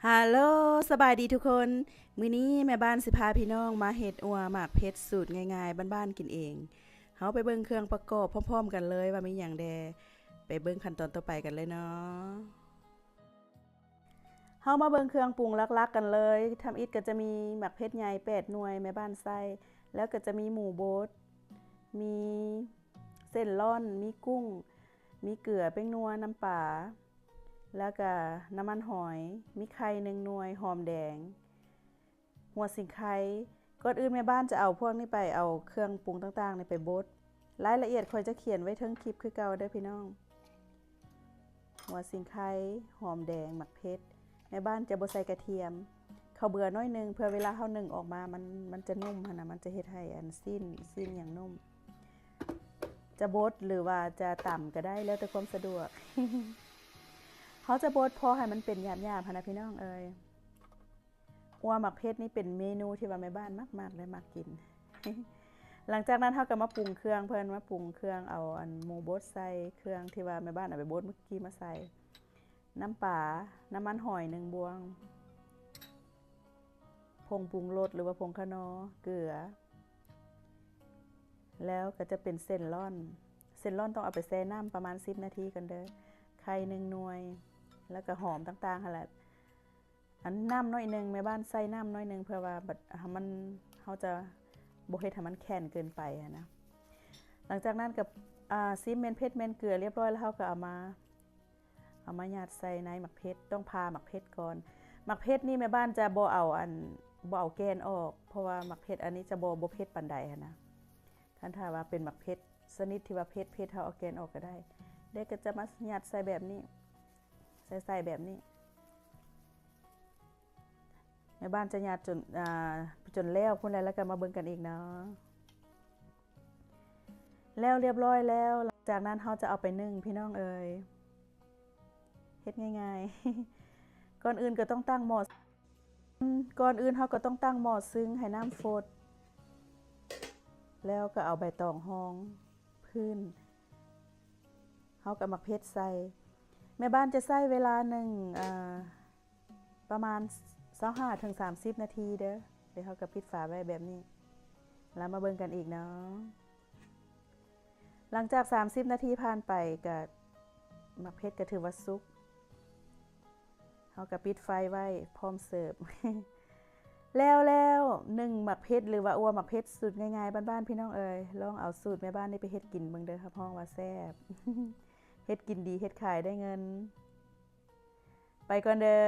ຮາໂລ ສະບາຍດີທຸກຄົນ. ມື້ນີ້ແມ່ບ້ານຊິພາພີ່ນ້ອງມາເຮັດອົ່ວໝາກເຜັດສູດງ່າຍໆບ້ານໆກິນເອງ. ເຮົາໄປເບິ່ງເຄື່ອງປະກອບພ້ອມໆກັນເລີຍວ່າມີຫຍັງແດ່. ໄປເບິ່ງຂັ້ນຕອນຕໍ່ໄປກັນເລີຍເນາະ. ເຮົາມາເບິ່ງເຄື່ອງປຸງຫຼັກໆກັນເລີຍ. ທຳອິດກໍຈະມີໝາກເຜັດໃຫຍ່ແປດໜ່ວຍແມ່ບ້ານໃສ່, ແລ້ວກໍຈະມີໝູບົດ, ມີເສັ້ນລ່ອນ, ມີກຸ້ງ, ມີເກືອ, ແປ້ງນົວ, ນ້ຳປາ, ແລ້ວກະນ້ຳມັນຫອຍ, ມີໄຂ່ໜຶ່ງໜ່ວຍ, ຫອມແດງ, ຫົວສີໄຄ. ກ່ອນອື່ນແມ່ບ້ານຈະເອົາພວກນີ້ໄປ ເອົາເຄື່ອງປຸງຕ່າງໆນີ້ໄປບົດ. ລາຍລະອຽດຂ້ອຍຈະຂຽນໄວ້ເທິງຄລິບຄືເກົ່າເດີພີ່ນ້ອງ. ຫົວສີໄຄ, ຫອມແດງ, ໝາກເຜັດ. ແມ່ບ້ານຈະບໍ່ໃສ່ກະທຽມ. ເຂົ້າເບືອໜ້ອຍໜຶ່ງ ເພື່ອເວລາເຮົາໜຶ້ງອອກມາ ມັນ ມັນຈະນຸ້ມຫັ້ນນະ, ມັນຈະເຮັດໃຫ້ອັນຊີ້ນ ຊີ້ນຫຍັງນຸ້ມ. ຈະບົດ ຫຼືວ່າຈະຕຳກໍໄດ້ ແລ້ວແຕ່ຄວາມສະດວກ. ເຮົາຈະບົດພໍໃຫ້ມັນເປັນຫຍາບໆຫັ້ນນະພີ່ນ້ອງເອີຍ. ອົ່ວໝາກເຜັດນີ້ເປັນເມນູທີ່ວ່າແມ່ບ້ານມັກໆ ແລະ ມັກກິນ. ຫຼັງຈາກນັ້ນເຮົາກໍມາປຸງເຄື່ອງເພິ່ນ, ມາປຸງເຄື່ອງ ເອົາອັນໝູບົດໃສ່, ເຄື່ອງທີ່ວ່າແມ່ບ້ານເອົາໄປບົດມື້ກີ້ມາໃສ່. ນ້ຳປາ, ນ້ຳມັນຫອຍໜຶ່ງບ່ວງ, ຜົງປຸງລົດ ຫຼືວ່າຜົງຂະໜໍ, ເກືອ, ແລ້ວກໍຈະເປັນເສັ້ນລ່ອນ. ເສັ້ນລ່ອນຕ້ອງເອົາໄປແຊ່ນ້ຳປະມານສິບນາທີກ່ອນເດີ. ໄຂ່ໜຶ່ງໜ່ວຍ ແລ້ວກໍຫອມຕ່າງໆຫັ້ນແຫຼະ. ອັນນ້ຳໜ້ອຍໜຶ່ງ, ແມ່ບ້ານໃສ່ນ້ຳໜ້ອຍໜຶ່ງ ເພື່ອວ່າບັດ ໃຫ້ມັນ ເຮົາຈະບໍ່ເຮັດໃຫ້ມັນແຂງເກີນໄປຫັ້ນນະ. ຫຼັງຈາກນັ້ນກໍ ອ່າ ຊີມແມ່ນເຜັດແມ່ນເກືອຮຽບຮ້ອຍແລ້ວ ເຮົາກໍເອົາມາ ເອົາມາຍັດໃສ່ໃນໝາກເຜັດ. ຕ້ອງຜ່າໝາກເຜັດກ່ອນ. ໝາກເຜັດນີ້ແມ່ບ້ານຈະບໍ່ເອົາອັນ ບໍ່ເອົາແກ່ນອອກ ເພາະວ່າໝາກເຜັດອັນນີ້ຈະບໍ່ ບໍ່ເຜັດປານໃດຫັ້ນນະ. ຄັນຖ້າວ່າເປັນໝາກເຜັດຊະນິດທີ່ວ່າເຜັດໆ ເຮົາເອົາແກ່ນອອກກໍໄດ້. ເດັກກໍຈະມາຍັດໃສ່ແບບນີ້ ໃສ່ ໃສ່ແບບນີ້. ແມ່ບ້ານຈະຍັດຈົນ ອ່າ ຈົນແລ້ວພຸ້ນແຫຼະ ແລ້ວກໍມາເບິ່ງກັນອີກເນາະ. ແລ້ວຮຽບຮ້ອຍແລ້ວ, ຫຼັງຈາກນັ້ນເຮົາຈະເອົາໄປໜຶ້ງພີ່ນ້ອງເອີຍ. ເຮັດງ່າຍໆ. ກ່ອນອື່ນກໍຕ້ອງຕັ້ງໝໍ້ ກ່ອນອື່ນເຮົາກໍຕ້ອງຕັ້ງໝໍ້ຊຶ້ງໃຫ້ນ້ຳຟົດ, ແລ້ວກໍເອົາໃບຕອງຮອງພື້ນ. ເຮົາກໍເອົາໝາກເຜັດໃສ່. ແມ່ບ້ານຈະໃຊ້ເວລາໜຶ້ງ ອ່າ ປະມານຊາວຫ້າເຖິງສາມສິບນາທີເດີ. ແລ້ວເຮົາກໍປິດຝາໄວ້ແບບນີ້ ແລ້ວມາເບິ່ງກັນອີກເນາະ. ຫຼັງຈາກສາມສິບນາທີຜ່ານໄປ ກະ ໝາກເຜັດກະຖືວ່າສຸກ. ເຮົາກະປິດໄຟໄວ້ ພ້ອມເສີບ. ແລ້ວ ແລ້ວ ໜຶ້ງໝາກເຜັດ ຫຼືວ່າອົ່ວໝາກເຜັດສູດງ່າຍໆບ້ານໆ ພີ່ນ້ອງເອີຍ. ລອງເອົາສູດແມ່ບ້ານນີ້ໄປເຮັດກິນເບິ່ງເດີ ຮັບຮອງວ່າແຊບ. ເຮັດກິນດີ ເຮັດຂາຍໄດ້ເງິນ. ໄປກ່ອນເດີ.